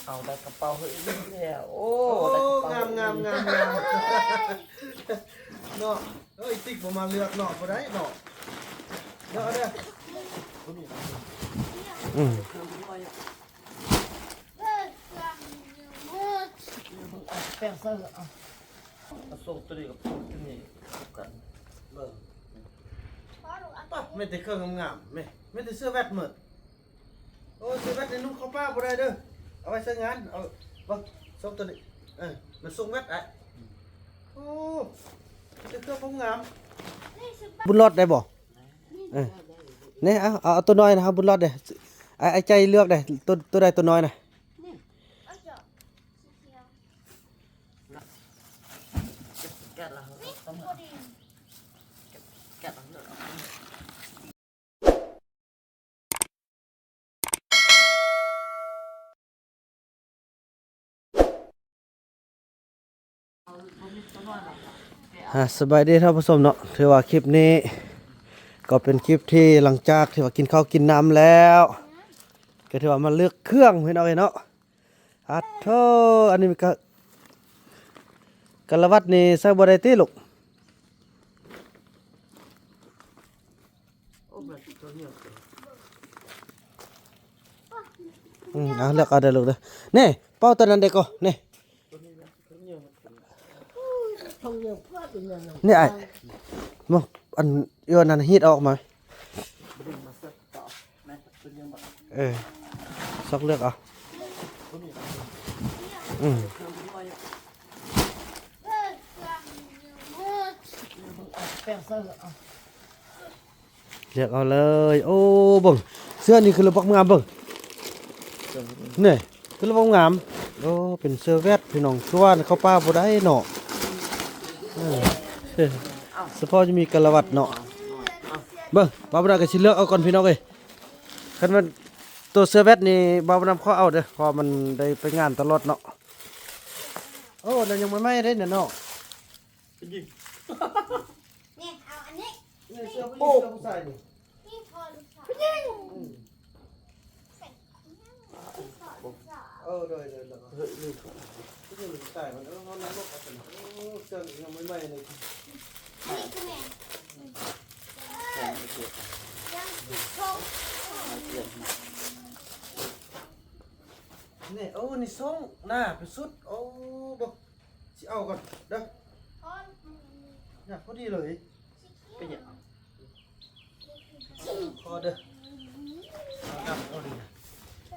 ເອົາໄດ້ກະເປົາເຮີຍອີກແລ້ວ. ໂອ້ ໂອ້ ໄດ້ກະເປົາ ງາມ ງາມ ງາມ ງາມ ເນາະ. ເອີຍ ຕິກບໍ່ມາເລືອກເນາະ ບໍ່ໄດ້ເນາະ ເນາະ. ເດີ ອືມ ແປ້ງໃສ່ ເອົາ ເອົາສົ່ງໂຕນີ້ກັບໂຕນີ້ກັນເບິ່ງ. ປະ ມີແຕ່ເຄື່ອງງາມໆ ແມ່ ມີແຕ່ເສື້ອແວັດໝົດ. ໂອ້ ເສື້ອແວັດນີ້ນຸ່ງເຂົ້າປ່າບໍ່ໄດ້ເດີ ເອົາໄວ້ໃຊ້ງານ. ເອົາ ເບິ່ງ ສົ່ງໂຕນີ້ ເອີ ມັນສົ່ງແວັດ ອ້າຍ. ໂອ້ ມີແຕ່ເຄື່ອງງາມ. ບຸນລອດໄດ້ບໍ່? ເອີ ນີ້ ເອົາ ເອົາ ເອົາໂຕນ້ອຍນະ ເອົາບຸນລອດເດ້. ອ້າຍ ອ້າຍໃຈເລືອກເດ້ ໂຕ ໂຕໃດໂຕນ້ອຍນະ. ແກະລະ ແກະລະ ເລືອກເອົາ. ອ່າ ສະບາຍດີທ່ານຜູ້ຊົມເນາະ. ຖືວ່າຄລິບນີ້ກໍເປັນຄລິບທີ່ຫຼັງຈາກທີ່ວ່າກິນເຂົ້າກິນນ້ຳແລ້ວ ກໍຖືວ່າມາເລືອກເຄື່ອງ ພີ່ນ້ອງເອີຍເນາະ. ອາໂທ ອັນນີ້ມັນກະ ກາລະວັດນີ້ໃຊ້ບໍ່ໄດ້ຕິລູກ? ອືມ ເອົາ ເລືອກເອົາເດີລູກເດີ. ນີ້ ເປົາໂຕນັ້ນເດ້ກໍ ນີ້ ນີ້ອ້າຍ ມາ ອັນ ເອີ ອັນນັ້ນຮີດເອົາອອກມາ. ເອີ ຊອກເລືອກເອົາ. ອືມ ເລືອກເອົາເລີຍ. ໂອ້ ເບິ່ງ ເສື້ອນີ້ຄືລະບັກງາມ ເບິ່ງ ນີ້ ຄືລະບັກງາມ. ໂອ້ ເປັນເສື້ອແວັດ ພີ່ນ້ອງ ຄືວ່າເຂົ້າປ່າບໍ່ໄດ້ເນາະ. ເອີ ສະເພາະຈະມີກາລະວັດເນາະ. ເບິ່ງ ບ່າວບຸນນຳກະຊິເລືອກເອົາກ່ອນ ພີ່ນ້ອງເອີຍ. ຄັນແມ່ນໂຕເສື້ອແວັດນີ້ ບ່າວບຸນນຳຂໍເອົາເດີ ເພາະວ່າມັນໄດ້ໄປງານຕະຫຼອດເນາະ. ໂອ້ ນັ້ນຍັງໃໝ່ໆເດ້ນະເນາະ. ນີ້ ເອົາອັນນີ້ ນີ້ເສື້ອຜູ້ຍິງ ເສື້ອຜູ້ຊາຍນີ້. ນີ້ພໍລູກສາວ ຜູ້ຍິງ ອືມ ເອີ ໂດຍ ໂດຍ ແລ້ວກໍ ເອີ ນີ້ ຜູ້ຍິງສະໄຕລ໌ມັນ ເອີ ເຮົານັ່ງລົດເອົາໄປ. ໂອ້ ເສື້ອຍັງໃໝ່ໆເລີຍ. ນີ້ຄືແມ່ນ ນີ້ ໂອ້ ນີ້ຊົງນະ ເປັນຊຸດ. ໂອ້ ບໍ່ ຊິເອົາກ່ອນເດີ ນະ ພໍດີເລີຍ. ເປັນຫຍັງ? ຂໍເດີ ເອົານຳ ເອົາດີນະ.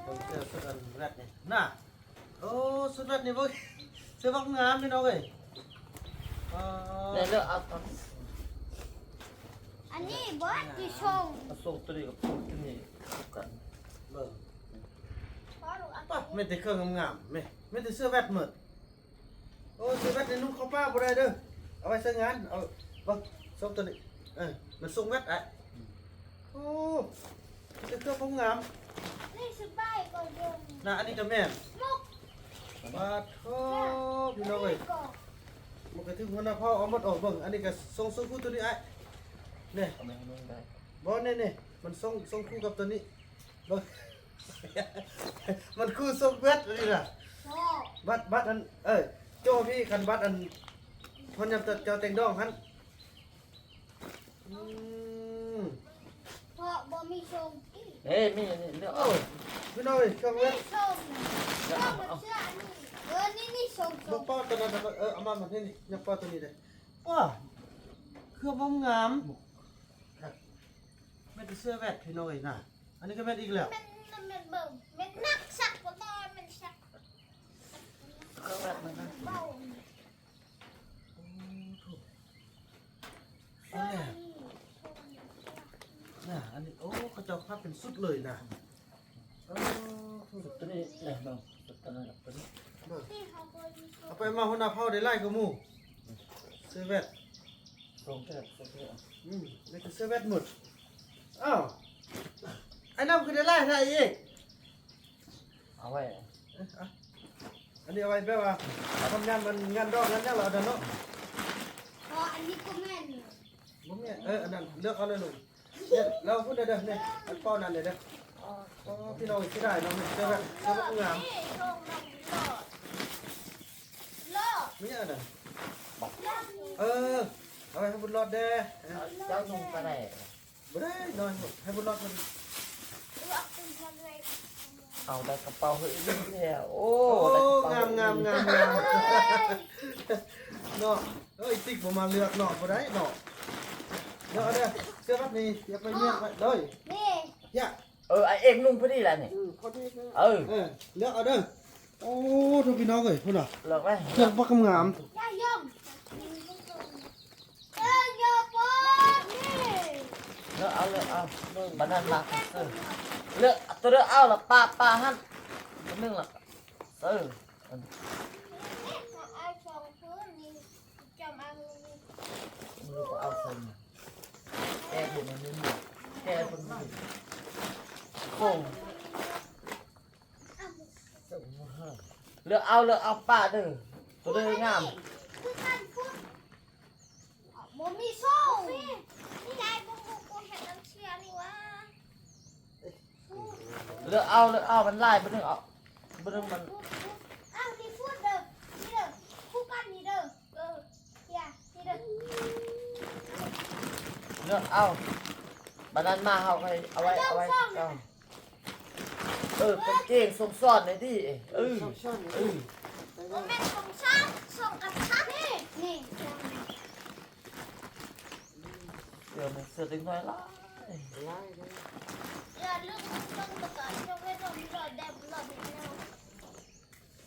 ເບິ່ງເສື້ອຊຸດອັນແວັດນີ້ນະ. ໂອ້ ຊຸດແວັດນີ້ເບິ່ງ ເສື້ອບັກງາມ ພີ່ນ້ອງເອີຍ. ອໍ ແລ້ວເລືອກເອົາ ອັນນີ້ບໍ່ ຊິສົ່ງ ເອົາສົ່ງໂຕນີ້ກັບໂຕນີ້ກັນເບິ່ງ. ປະ ມີແຕ່ເຄື່ອງງາມໆ ແມ່ ມີແຕ່ເສື້ອແວັດໝົດ. ໂອ້ ເສື້ອແວັດນີ້ນຸ່ງເຂົ້າປ່າບໍ່ໄດ້ເດີ ເອົາໄວ້ໃຊ້ງານ. ເອົາ ເບິ່ງ ສົ່ງໂຕນີ້ ເອີ ມັນສົ່ງແວັດ ອ້າຍ. ໂອ້ ມີແຕ່ເຄື່ອງງາມ. ນີ້ສະບາຍກວ່າເດີນະ. ອັນນີ້ກະແມ່ນ ໝົກ ປາໂທ ພີ່ນ້ອງເອີຍ. ໝົກກະຖືກຫົວໜ້າເຜົ່າເອົາໝົດອອກ. ເບິ່ງ ອັນນີ້ກະສົ່ງ ສົ່ງຄູ່ໂຕນີ້ ອ້າຍ ນີ້. ບໍ່ ນີ້ ນີ້ ມັນສົ່ງ ສົ່ງຄູ່ກັບໂຕນີ້. ເບິ່ງ ມັນຄືຊົກແບັດອັນນີ້ນະ. ບັດ ບັດອັນ ເອີ ໂຈ້ພີ່ ຄັນບັດອັນ ເພິ່ນຍາມເຈົ້າແຕ່ງດອງຫັ້ນ. ອືມ ເພາະບໍ່ມີຊົງ. ເອີ ມີນີ້ເນາະ. ໂອ້ຍ ພີ່ນ້ອງເອີຍ ເຄື່ອງແວັດ ມີຊົງ ເອົາ ເອົາ ເສື້ອອັນນີ້. ເອີ ນີ້ ນີ້ຊົງ ຊົງ ບໍ່ ປ້ອນຕົວນັ້ນ ເອີ ເອົາມາ ມາ ນີ້ ນີ້ ຍັງປ້ອນຕົວນີ້ເດ້. ວ້າ ເຄື່ອງງາມ. ແມ່ນແຕ່ເສື້ອແວັດ ພີ່ນ້ອງເອີຍນະ. ອັນນີ້ກະແມ່ນອີກແລ້ວ. ແມ່ນ ແມ່ນເບິ່ງ ແມ່ນນັກສັກ ບໍ່ແມ່ນສັກ. ໂອ້ ໂທ້ ອັນນີ້ນະ ອັນນີ້ ໂອ້ ເຂົາເຈົ້າພັບເປັນຊຸດເລີຍນະ. ເອີ ຊຸດໂຕນີ້ແຫຼະ ເບິ່ງ ຊຸດໂຕນັ້ນ ໂຕນີ້ ເບິ່ງ ເອົາໄປມາຫົວໜ້າເຜົ່າໄດ້ຫຼາຍກວ່າໝູ່. ເສື້ອແວັດ ສົ່ງແທ້ ສົ່ງແທ້. ອືມ ນີ້ຄືເສື້ອແວັດໝົດ. ອ້າວ ໄອ້ນ້ຳຄືໄດ້ຫຼາຍແທ້ອີກ. ເອົາໄວ້ ເອີ ອັນນີ້ເອົາໄວ້ແບບວ່າ ທຳງານ ມັນງານດອກງານຫຍັງລະ ອັນນັ້ນເນາະ. ອໍ ອັນນີ້ກະແມ່ນ ບໍ່ແມ່ນ ເອີ ອັນນັ້ນເລືອກເອົາເລີຍລູກ. ແລ້ວພຸ້ນເດີ ນີ້ ອັນເປົ່ານັ້ນເດີ. ໂອ້ ພີ່ນ້ອງເສຍດາຍເນາະ ເສື້ອແບບ ເສື້ອແບບງາມ ມີຫຍັງອັນນັ້ນ ເອີ ເອົາໄວ້ໃຫ້ບຸນຫຼອດແດ່ ເຈົ້ານຸ່ງກະໄດ້ ບໍ່ໄດ້ ນ້ອຍ ໃຫ້ບຸນຫຼອດເພິ່ນ ເອົາໄດ້ກະເປົາເຮີຍແລ້ວ ໂອ້ ໂອ້ ໄດ້ກະເປົາ ງາມ ງາມ ງາມ ງາມ ເນາະ ເອີຍ ຕິກບໍ່ມາເລືອກເນາະ ບໍ່ໄດ້ເນາະ ເລືອກເອົາເດີ ເສື້ອແບບນີ້ ຢ່າໄປເລືອກໄວ້ເດີ ນີ້ ຢ່າ ເອີ ອ້າຍເອກນຸ່ງພໍດີລະນີ້ ອື ພໍດີເລີຍ ເອີ ເອີ ເລືອກເອົາເດີ ໂອ້ ທຸກພີ່ນ້ອງເອີຍ ພຸ້ນນະ ເລືອກໄວ້ ເຄື່ອງບັກງາມ ຢ່າຢອມ ເອີ ຢ່າປາດນີ້ ເລືອກເອົາ ເລືອກເອົາ ບານານາ ເອີ ເລືອກ ໂຕເລືອກເອົາລະ ປາ ປາຫັ້ນ ໜຶ່ງລະ ເອີ ອັນ ເອົາສອງຄືນນີ້ ຈຳເອົານີ້ ມັນກໍເອົາໃສ່ນີ້ ແກະເບິ່ງມັນມີໝວກ ແກະເບິ່ງມັນ ໂອ້ ເລືອກເອົາ ເລືອກເອົາປາເດີ ໂຕເດີງາມ ຄືກັນພຸ້ນ ບໍ່ມີໂຊ ນີ້ໄດ້ ເບິ່ງ ເບິ່ງ ກູເຮັດນຳເຊຍນີ້ຫວ່າ ເລືອກເອົາ ເລືອກເອົາ ມັນຫຼາຍ ບໍ່ດຶງເອົາ ບໍ່ດຶງມັນ ເອົານີ້ພຸ້ນເດີ ນີ້ເດີ ຄູ່ກັນນີ້ເດີ ເອີ ເລືອກເອົາ ບາດນັ້ນມາເຮົາຄ່ອຍເອົາໄວ້ ເອົາໄວ້ ເອົາ ເອີ ກາງເກງສົ່ງຊ້ອນໄດ້ຕິ ເອີ ສົ່ງຊ້ອນ ເອີ ບໍ່ແມ່ນສົ່ງຊ້ອນ ສົ່ງກັນຊັ້ນ ນີ້ ເສື້ອແມ່ນເສື້ອເດັກນ້ອຍຫຼາຍ ຫຼາຍເດ້ ຢ່າລືມເບິ່ງປະກາດ ເຈົ້າເວດອນ ດອນແດບ ດອນແນວ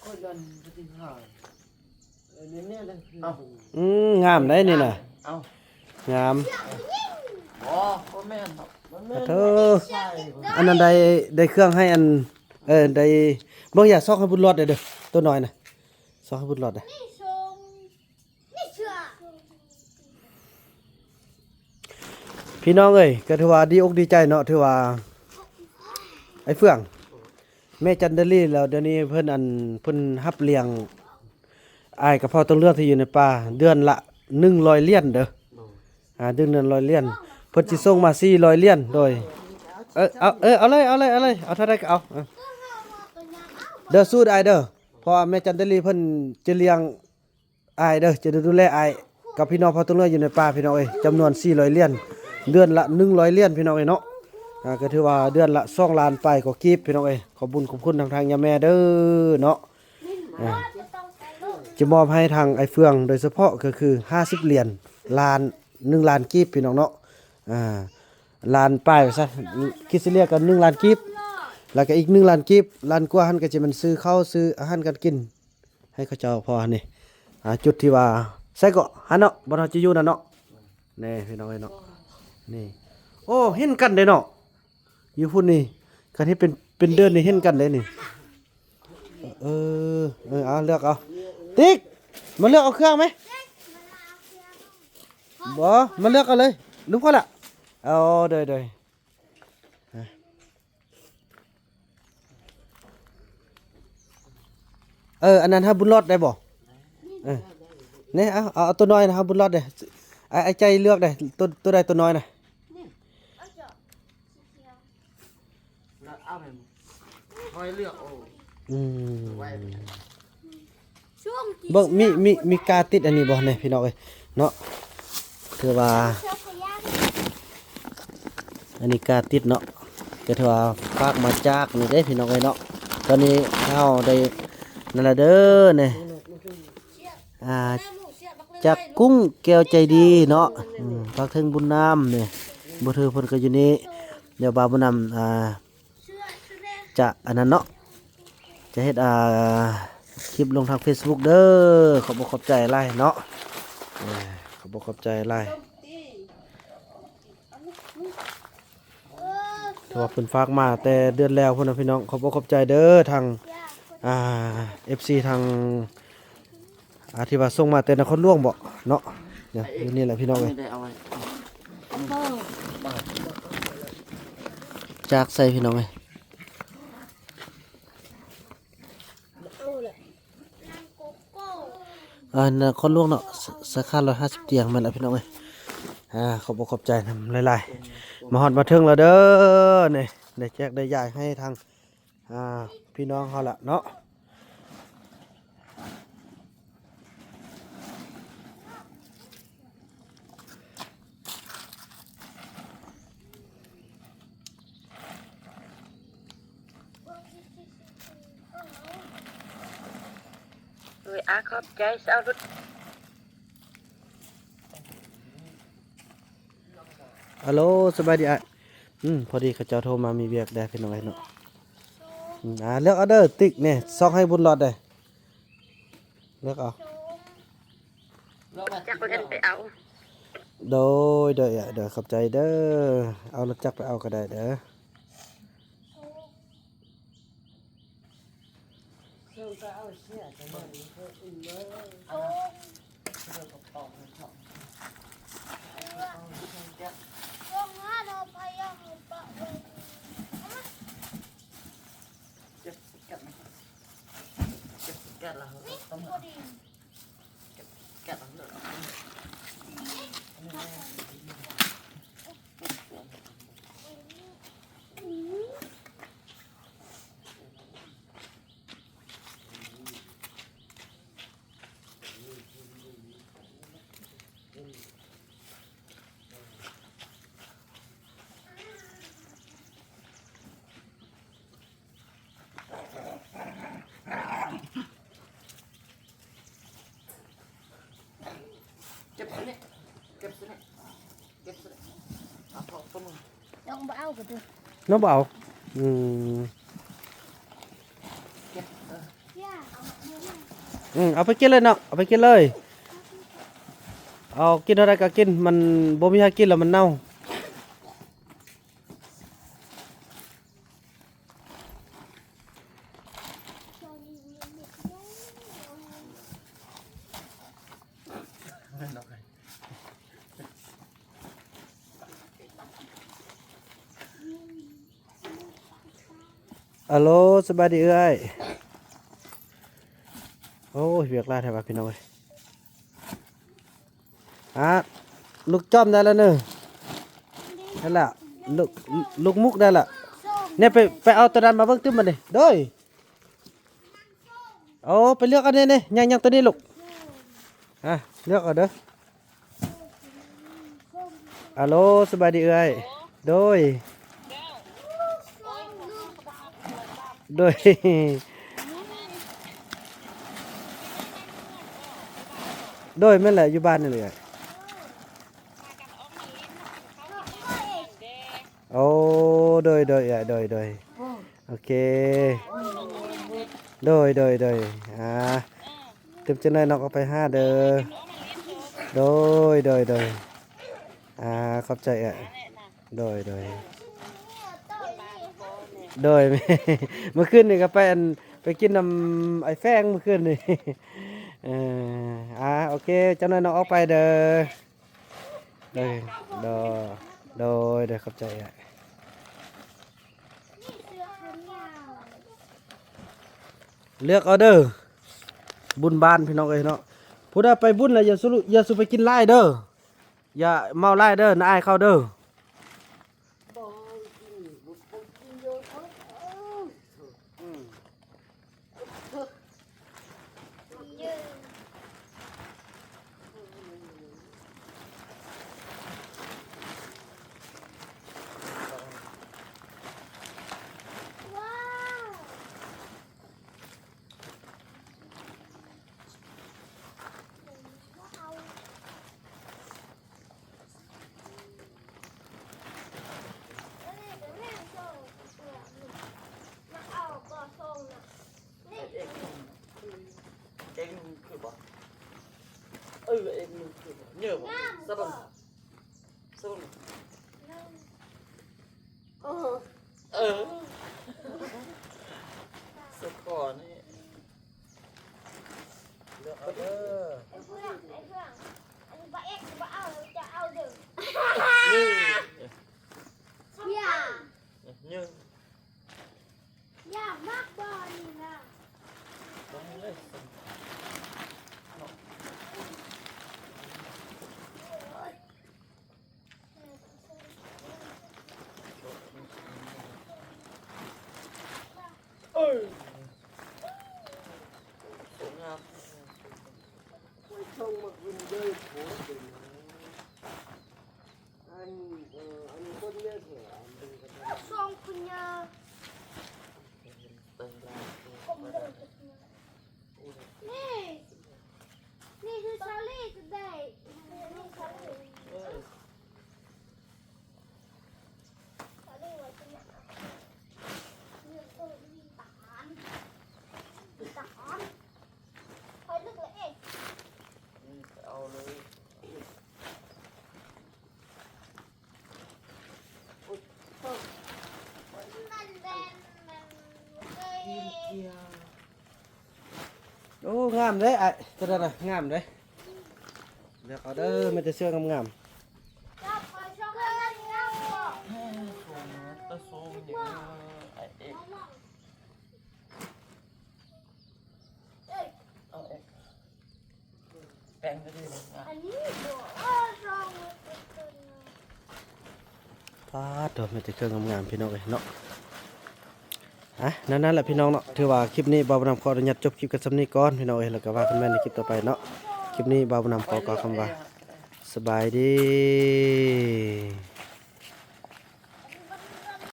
ໂອ້ຍ ດອນປະຕິຫານ ເອີ ແນວໆ ເອົາ ອືມ ງາມໄດ໋ນີ້ນະ ເອົາ ງາມ ບໍ່ ບໍ່ແມ່ນດອກ ມັນແມ່ນ ໂທ້ ອັນນັ້ນໄດ້ ໄດ້ເຄື່ອງໃຫ້ອັນ ເອີ ໄດ້ ເບິ່ງ ຢ່າຊອກໃຫ້ບຸນຫຼອດເດີ ໂຕນ້ອຍນະ ຊອກໃຫ້ບຸນຫຼອດເດີ. ພີ່ນ້ອງເອີຍ ກໍຖືວ່າດີອົກດີໃຈເນາະ ຖືວ່າອ້າຍເຟືອງ ແມ່ຈັນດາລີ ແລ້ວດຽວນີ້ເພິ່ນ ອັນ ເພິ່ນຮັບລ້ຽງອ້າຍກະເພົາຕົງເລືອກທີ່ຢູ່ໃນປ່າ ເດືອນລະໜຶ່ງຮ້ອຍຫຼຽນເດີ ໂດຍ ອ່າ ເດືອນລະໜຶ່ງຮ້ອຍຫຼຽນ ເພິ່ນຊິສົ່ງມາສີ່ຮ້ອຍຫຼຽນ ໂດຍ ເອີ ເອົາ ເອີ ເອົາເລີຍ ເອົາເລີຍ ເອົາເລີຍ ເອົາເທົ່າໃດກໍເອົາ ເອີ ເດີ ສູ້ໄດ້ເດີ ເພາະວ່າແມ່ຈັນດາລີເພິ່ນຈະລ້ຽງ ອ້າຍເດີ ຈະໄດ້ດູແລອ້າຍກັບພີ່ນ້ອງເຜົ່າຕົງເຫຼືອຢູ່ໃນປ່າ ພີ່ນ້ອງເອີຍ ຈຳນວນສີ່ຮ້ອຍຫຼຽນ ເດືອນລະໜຶ່ງຮ້ອຍຫຼຽນ ພີ່ນ້ອງເອີຍເນາະ ອ່າ ກໍຖືວ່າເດືອນລະສອງລ້ານປາຍກວ່າກີບ ພີ່ນ້ອງເອີຍ ຂອບບຸນຂອບຄຸນທາງ ທາງຍາແມ່ເດີເນາະ ອ່າ ຈະມອບໃຫ້ທາງອ້າຍເຟືອງໂດຍສະເພາະ ກໍຄືຫ້າສິບຫຼຽນ ລ້ານ ໜຶ່ງລ້ານກີບ ພີ່ນ້ອງເນາະ ອ່າ ລ້ານປາຍວ່າຊະ ຄິດສະເລ່ຍກໍໜຶ່ງລ້ານກີບ ແລ້ວກໍອີກໜຶ່ງລ້ານກີບ ລ້ານກວ່າຫັ້ນ ກໍຈະແມ່ນຊື້ເຂົ້າຊື້ອາຫານການກິນ ໃຫ້ເຂົາເຈົ້າພໍຫັ້ນນີ້ ອ່າ ຈຸດທີ່ວ່າ ໃສເກາະ ຫັ້ນເນາະ ບ່ອນເຮົາຈະຢູ່ນັ້ນເນາະ ນີ້ພີ່ນ້ອງເອີຍເນາະ ນີ້ ໂອ້ ເຫັນກັນເດ້ເນາະ ຢູ່ພຸ້ນນີ້ ຄັນເຮັດເປັນ ເປັນເດີ່ນນີ້ເຫັນກັນເດ້ນີ້ ເອີ ເອີ ເອົາ ເລືອກເອົາ ຕິກ ມາເລືອກເອົາເຄື່ອງໄໝ ບໍ່ ມາເລືອກເອົາເລີຍ ລຸກພໍລະ ເອົາ ໂດຍ ໂດຍ. ເອີ ອັນນັ້ນຫາບຸນລອດໄດ້ບໍ່ ເອີ ນີ້ ເອົາ ເອົາ ເອົາຕົວນ້ອຍນະ ຫາບຸນລອດເດ້ ອ້າຍ ອ້າຍໃຈເລືອກໄດ້ ຕົວ ຕົວໃດຕົວນ້ອຍນະ ເອົາແມ່ນ ຂ້ອຍເລືອກ ໂອ້ ອືມ ໄວ້ ເບິ່ງ ມີ ມີ ມີກາຕິດອັນນີ້ບໍ່ແນ່ພີ່ນ້ອງເອີຍເນາະ ຄືວ່າ ອັນນີ້ກາຕິດເນາະ ກໍຖືວ່າຝາກມາຈາກນີ້ເດ້ພີ່ນ້ອງເອີຍເນາະ ຕອນນີ້ເຮົາໄດ້ນັ້ນລະເດີນີ້ ອ່າ ຈາກກຸ້ງແກ້ວໃຈດີເນາະ ອືມ ຝາກເຖິງບຸນນຳນີ້ ບໍ່ຖືເພິ່ນກໍຢູ່ນີ້ ດຽວບ່າວບຸນນຳ ອ່າ ຈະອັນນັ້ນເນາະ ຈະເຮັດ ອ່າ ຄລິບລົງທາງເຟສບຸກເດີ ຂອບອົກຂອບໃຈຫຼາຍເນາະ ເອີ ຂອບອົກຂອບໃຈຫຼາຍ ຖືວ່າເພິ່ນຝາກມາແຕ່ເດືອນແລ້ວພຸ້ນນະພີ່ນ້ອງ ຂອບອົກຂອບໃຈເດີ ທາງ ອ່າ ເອັຟຊີ ທາງ ອ່າ ທີ່ວ່າສົ່ງມາແຕ່ນະຄອນຫຼວງເບາະເນາະ ຢູ່ນີ້ແຫຼະພີ່ນ້ອງເອີຍ ຈາກໃສພີ່ນ້ອງເອີຍ ອ່າ ນະຄອນຫຼວງເນາະ ສາ ສາຂາຮ້ອຍຫ້າສິບຕຽງ ແມ່ນລະພີ່ນ້ອງເອີຍ ອ່າ ຂອບອົກຂອບໃຈນຳຫຼາຍໆ ມາຮອດມາເຖິງແລ້ວເດີນີ້. ໄດ້ແຈກໄດ້ຢາຍໃຫ້ທາງ ອ່າ ພີ່ນ້ອງເຮົາລະເນາະ. ໂດຍ ອາ ຂອບໃຈຊາວລຸດ. ອາໂລ ສະບາຍດີອ້າຍ. ອືມ ພໍດີເຂົາເຈົ້າໂທມາມີວຽກແດ່ພີ່ນ້ອງເອີຍເນາະ. ອືມ ອາ ເລືອກເອົາເດີ ຕິກນີ້ ຊອກໃຫ້ບຸນລອດເດີ ເລືອກເອົາ. ຈັກເພິ່ນໄປເອົາ. ໂດຍ ໂດຍ ໂດຍ ຂອບໃຈເດີ. ເອົາລົດຈັກໄປເອົາກໍໄດ້ເດີ. ເກັບໃສ່ນີ້ ເກັບໃສ່ນີ້ ເກັບໃສ່ນີ້ ເອົາເຂົ້າຕົວມື ນ້ອງບໍ່ເອົາກໍເດີ ນ້ອງບໍ່ເອົາ. ອືມ ເກັບ ເອີ ອືມ ເອົາໄປກິນເລີຍເນາະ ເອົາໄປກິນເລີຍ ເອົາກິນເທົ່າໃດກໍກິນ ມັນບໍ່ມີໃຫ້ກິນແລ້ວມັນເນົ່າ. ອາໂລ ສະບາຍດີເອື້ອຍ. ໂອ້ຍ ວຽກຫຼາຍແທ້ວ່າພີ່ນ້ອງເອີຍ. ອ່າ ລູກຈ້ອມໄດ້ແລ້ວເນີ ນັ້ນລະ ລູກ ລູກມຸກໄດ້ລະ. ນີ້ໄປ ໄປເອົາໂຕນັ້ນມາເບິ່ງຕື່ມບັດນີ້ ໂດຍ. ໂອ້ ໄປເລືອກເອົານີ້ ນີ້ ຍ່າງ ຍ່າງໂຕນີ້ລູກ ອ່າ ເລືອກເອົາເດີ. ອາໂລ ສະບາຍດີເອື້ອຍ. ໂດຍ ໂດຍ ໂດຍ ແມ່ນແຫຼະ ຢູ່ບ້ານນີ້ແຫຼະ. ໂອ້ ໂດຍ ໂດຍ ເອື້ອຍ ໂດຍ ໂດຍ ໂອເຄ ໂດຍ ໂດຍ ໂດຍ ອ່າ ຕື່ມຈັກໜ້ອຍນ້ອງອອກໄປຫາເດີ. ໂດຍ ໂດຍ ໂດຍ ອ່າ ຂອບໃຈເອື້ອຍ. ໂດຍ ໂດຍ ໂດຍ ເມື່ອຄືນນີ້ກໍໄປ ອັນ ໄປກິນນຳອ້າຍແຟງເມື່ອຄືນນີ້. ເອີ ອ່າ ໂອເຄ ຈັກໜ້ອຍນ້ອງອອກໄປເດີ. ໂດຍ ໂດຍ ໂດຍ ໂດຍ ຂອບໃຈເອື້ອຍ. ເລືອກເອົາເດີ ບຸນບ້ານພີ່ນ້ອງເອີຍເນາະ. ຜູ້ໃດໄປບຸນແລ້ວຢ່າສູ່ ຢ່າສູ່ໄປກິນຫຼາຍເດີ ຢ່າເມົາຫຼາຍເດີ ນ້າອາຍເຂົາເດີ. ເອັງຄືບໍ່? ເອີ ເອັງຄືບໍ່? ເຍອະບໍ່? ສະບັງ ສະບັງ ເອີ ເອີ ສະຄອນນີ້ ເລືອກເອົາເດີ. ໄອ້ເພື່ອງ ໄອ້ເພື່ອງ ອັນນີ້ບໍ່ເອັກບໍ່ເອົາ ຈະເອົາເດີ. ນີ້ ຢ່າ ນີ້ ຢ່າມັກບໍ່ນີ້ນະ. ໂອ້ຍ. ສອງຄົນຍາ ນີ້ ນີ້ຄືຊາລີ today ນີ້ຊາລີ ໂອ້ ງາມເດ້ອ້າຍ ຕົວນັ້ນນະ ງາມເດ້. ເລືອກເອົາເດີ ມີແຕ່ເສື້ອງາມໆ. ປາດໂທ້ ມີແຕ່ເຄື່ອງງາມໆ ພີ່ນ້ອງເອີຍເນາະ. ອ່ະ ແນວນັ້ນແຫຼະພີ່ນ້ອງເນາະ ຖືວ່າຄລິບນີ້ບ່າວບຸນນຳຂໍອະນຸຍາດຈົບຄລິບກັນສ່ຳນີ້ກ່ອນ ພີ່ນ້ອງເອີຍ ແລ້ວກໍວ່າກັນໃໝ່ໃນຄລິບຕໍ່ໄປເນາະ. ຄລິບນີ້ບ່າວບຸນນຳຂໍກ່າວຄຳວ່າ ສະບາຍດີ.